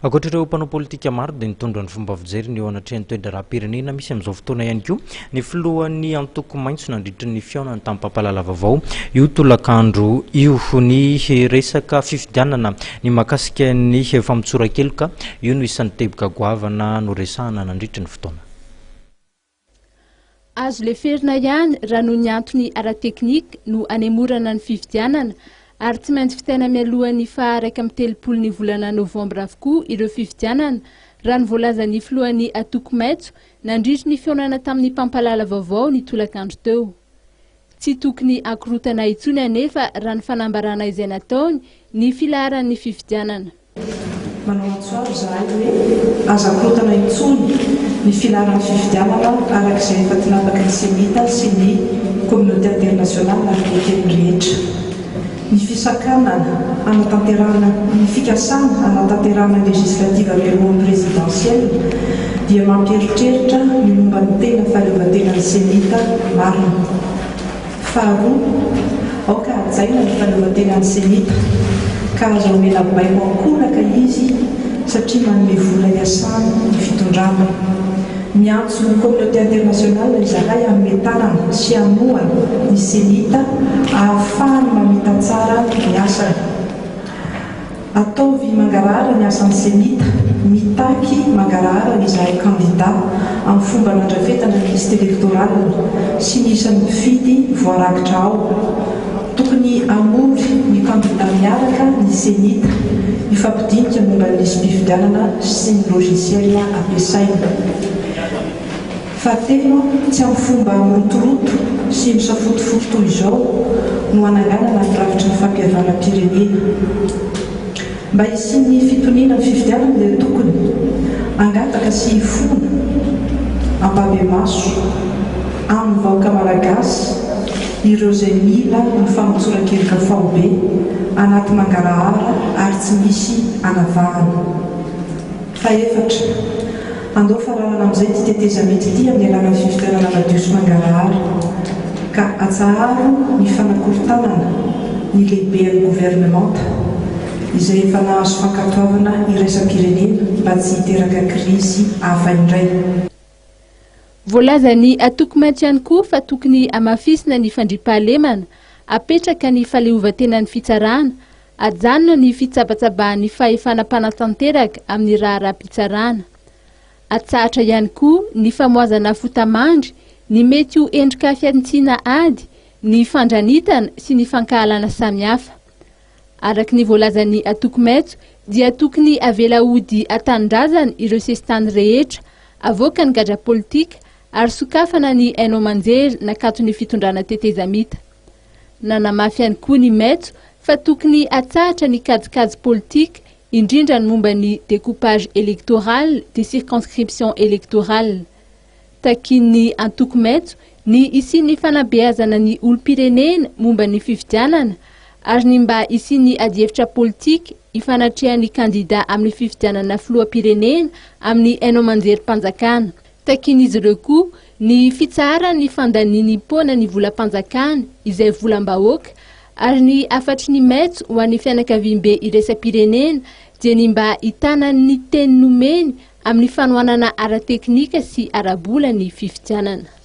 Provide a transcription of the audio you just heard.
Ankoatra ireo mpanao politika maro dia nitondra ny fomba fijeriny eo anatrehan'ny toe-draharaham-pirenena misy amin'izao fotoana ihany koa ny filohan'ny antoko Maitso nandritra ny fihaonany tamin'ny mpampahalala vaovao io tolakandro io. Ny resaka fifidianana ny mahakasika ny famotsoran-keloka io no isan'ny teboka goavana noresahana nandritra ny fotoana. Azo leferina ihany raha noho ny antony ara-teknika no hanemorana ny fifidianana ary tsy maintsy vitaina mialohan'ny faha 31 ny volana novambra avokoa ireo fifidianana, raha ny voalazan'ny filohan'ny Antoko Maitso nandritry ny fihaonana tamin'ny mpampahalala vaovao ny tolakandro teo. Tsy tokony hakorotana intsony anefa raha ny fanambarana izay nataony ny filaharan'ny fifidianana. Manao antso avo izahay hoe aza akorontana intsony ny filaharan'ny fifidianana araka izay efa tinapaky ny Cenit sy ny communauté internationale ary neken'ny rehetra. Ny fisakanana hanatanterahana ny fikasana hanatanterahana législative mialohan'ny présidentielle dia mampieritreritra ny momba ny tena fahaleovantenan'ny Cenit marina. Faharoa, aoka hajaina ny fahaleovantenan'ny Cenit, ka aza omena baiko ankolaka izy satria manome vola hiasany ny fitondrana. Miantso ny communauté internationale izahay hanome tanana sy hanohana ny Cenit ahafahany mamita tsara ny asany. Ataovy mangarahara ny asan'ny Cenit, mitaky mangarahara izahay kandida amin'ny fomba nandrafetana ny liste électorale sy ny isan'ny mpifidy voarakitra ao. Tokony hamory ny kandida miaraka ny Cenit hifampidinika momba ny lisi-pifidianana sy ny logiciel ampiasaina. Fahatelo, tsy amin'ny fomba mirotoroto sy misafotofoto toy izao no hananganana ny rafitry ny fampihavanam-pirenena. Mba hisian'ny fitoniana amin'ny fifidianana dia tokony hangataka sy hifona ampahibemaso amin'ny vahoaka malagasy ireo izay mila ny famotsoran-keloka faobe anaty mangarahara ary tsy misy anavahana. Fahefatra, andao faranana amin'izay ity tetezamita ity amin'ny alalan'ny fifidianana madio sy mangarahara, ka atsaharo ny fanakorontanana ny lehibean'ny governemanta, izay efa nahazo fankatoavana iraisam-pirenena mba tsy hiteraka krizy hafa indray. Voalazan'ny Antoko Maitso ihany koa fa tokony hamafisina ny fandriampahalemana, apetraka ny fahaleovantenan'ny fitsarana, ajanona ny fitsabatsabahan'ny fahefana mpanatanteraka amin'ny raharaham-pitsarana. Atsahatra ihany koa ny famoazana fota-mandry, ny mety ho endrika fihantsiana ady, ny fandranitana sy ny fankahalana samihafa. Araka ny voalazan'ny Antoko Maitso dia tokony avela hody an-tanindrazana ireo sesitany rehetra, avoaka ny gadra politika ary sokafana ny haino aman-jery nakaton'ny fitondrana tetezamita. Nanamafy ihany koa ny Maitso fa tokony hatsahatra ny kajikajy politika indrindra ny momba ny découpage électoral des circonscriptions électorales. Takian'ny Antoko Maitso ny hisian'ny fanabeazana ny olom-pirenena momba ny fifidianana ary ny mba hisian'ny adihevitra politika hifanatrehan'ny kandida amin'ny fifidianana filoham-pirenena amin'ny haino aman-jerim-panjakana. Takian'izy ireo koa ny fitsaharan'ny fandanian'ny-poana ny volam-panjakana izay volam-bahoaka ary ny hafatry ny Maitso ho an'ny fianakaviambe iraisam-pirenena dia ny mba hitanany ny teny nomeny amin'ny fanohanana ara-teknika sy ara-bola ny fifidianana.